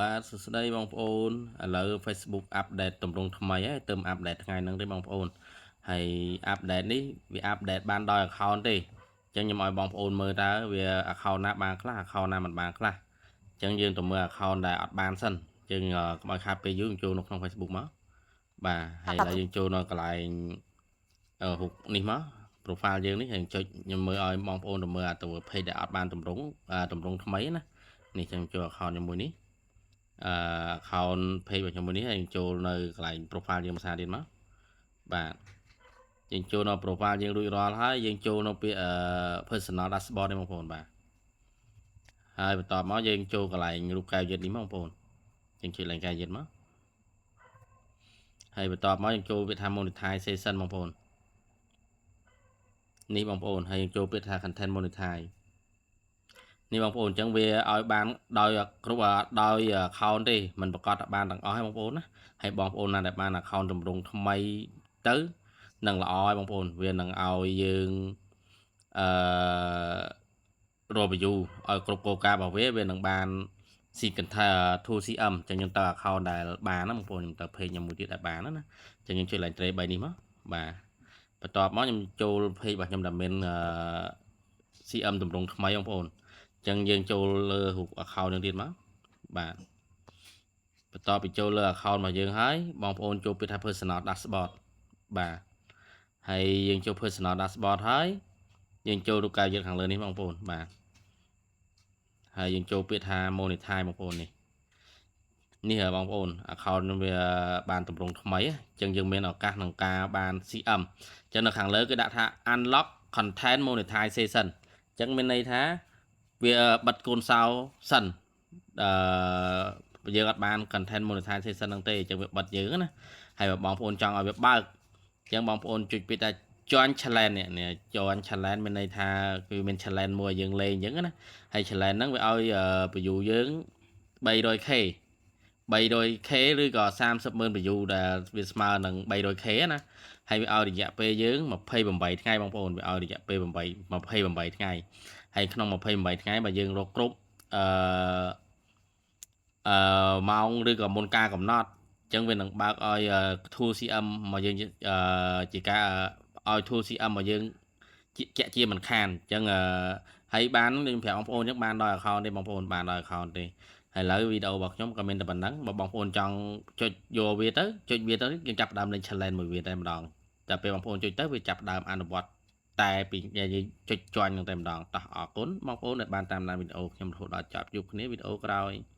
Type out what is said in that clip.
បាទសួស្តីបងប្អូនឥឡូវ Facebook update ទម្រង់ថ្មីហើយទើប update ថ្ងៃហ្នឹងទេបងប្អូនហើយ update នេះវា update បានដោយ account ទេអញ្ចឹងខ្ញុំឲ្យបងប្អូនមើលតើវា account ណាបានខ្លះ account ណាមិនបានខ្លះអញ្ចឹងយើងទៅមើល account ដែលអត់បានសិនយើងកុំឲ្យខាតពេលយូរចូលនៅក្នុង Facebook មកបាទហើយឥឡូវយើងចូលនៅកន្លែងរូបនេះមក profile យើងនេះហើយចុចខ្ញុំមើលឲ្យបងប្អូនទៅមើលអាទៅ page ដែលអត់បានទម្រង់ទម្រង់ថ្មីណានេះចឹងចូល account ខ្ញុំមួយនេះអឺ account page របស់ខ្ញុំមួយនេះហើយចូលនៅកន្លែង profile យើងភាសាទៀតមកបាទយើងចូលនៅ profile យើងរួចរាល់ហើយយើងចូលនៅពាក្យ personal dashboard នេះបងប្អូនបាទហើយបន្ទាប់មកយើងចូលកន្លែងរូបកែវយិតនេះមកបងប្អូនយើងចុចឡើងកែវយិតមកហើយបន្ទាប់មកយើងចូលពាក្យថា monetization បងប្អូននេះបងប្អូនហើយយើងចូលពាក្យថា content monetize នេះបងប្អូនអញ្ចឹងវាឲ្យបានដោយគ្រប់ដោយ account ទេมันប្រកាសថាបានទាំងអស់ហើយបងប្អូនណាហើយបងប្អូនណាដែលបាន account ទម្រង់ថ្មីទៅនឹងល្អហើយបងប្អូនវានឹងឲ្យយើងអឺរក view ឲ្យគ្រប់គោលការណ៍របស់វាវានឹងបាន C content 2CM អញ្ចឹងខ្ញុំទៅ account ដែលបានណាបងប្អូនខ្ញុំទៅ page ខ្ញុំមួយទៀតដែលបានណាអញ្ចឹងខ្ញុំចុចឡើង tray 3នេះមកបាទបន្ទាប់មកខ្ញុំចូល page របស់ខ្ញុំដែលមាន CM ទម្រង់ថ្មីបងប្អូនអញ្ចឹងយើងចូលលើរូប account នឹងទៀតមកបាទបន្ទាប់ពីចូលលើ account របស់យើងហើយបងប្អូនចូលពាក្យថា personal dashboard បាទហើយយើងចូល personal dashboard ហើយយើងចូលរូបកាយយើងខាងលើនេះបងប្អូនបាទហើយយើងចូលពាក្យថា monetize បងប្អូននេះនេះបងប្អូន account នឹងវាបានទម្រង់ថ្មីអញ្ចឹងយើងមានឱកាសក្នុងការបាន CM អញ្ចឹងនៅខាងលើគេដាក់ថា unlock content monetization អញ្ចឹងមានន័យថាវាបិទកូនសោសិនអឺយើងអត់បាន content monetization ហ្នឹងទេអញ្ចឹងវាបិទយើងណាហើយបើបងប្អូនចង់ឲ្យវាបើកអញ្ចឹងបងប្អូនចុចពាក្យថា join challenge នេះ join challenge មានន័យថាគឺមាន challenge មួយយើងលេងអញ្ចឹងណាហើយ challenge ហ្នឹងវាឲ្យ view យើង 300K 300K ឬក៏30,000 view ដែលវាស្មើនឹង 300K ណាហើយវាឲ្យរយៈពេលយើង28ថ្ងៃបងប្អូនវាឲ្យរយៈពេល8 28ថ្ងៃហើយក្នុង28ថ្ងៃបើយើងរកគ្រប់អឺអឺម៉ោងឬក៏មុនការកំណត់អញ្ចឹងវានឹងបើកឲ្យ tool CM មកយើងជាការឲ្យ tool CM មកយើងជាក់ជាមិនខានអញ្ចឹងហើយបានខ្ញុំប្រាប់បងប្អូនអញ្ចឹងបានដល់ account ទេបងប្អូនបានដល់ account ទេហើយឥឡូវវីដេអូរបស់ខ្ញុំក៏មានតែប៉ុណ្ណឹងបើបងប្អូនចង់ចុចយកវាទៅចុចវាទៅយើងចាប់ផ្ដើមលេង challenge មួយវាតែម្ដងតែពេលបងប្អូនចុចទៅវាចាប់ផ្ដើមអនុវត្តតែពីយើងចុច join នឹងតែម្ដងតោះអរគុណបងប្អូនដែលបានតាមដានវីដេអូខ្ញុំរហូតដល់ចប់ជួបគ្នាវីដេអូក្រោយ។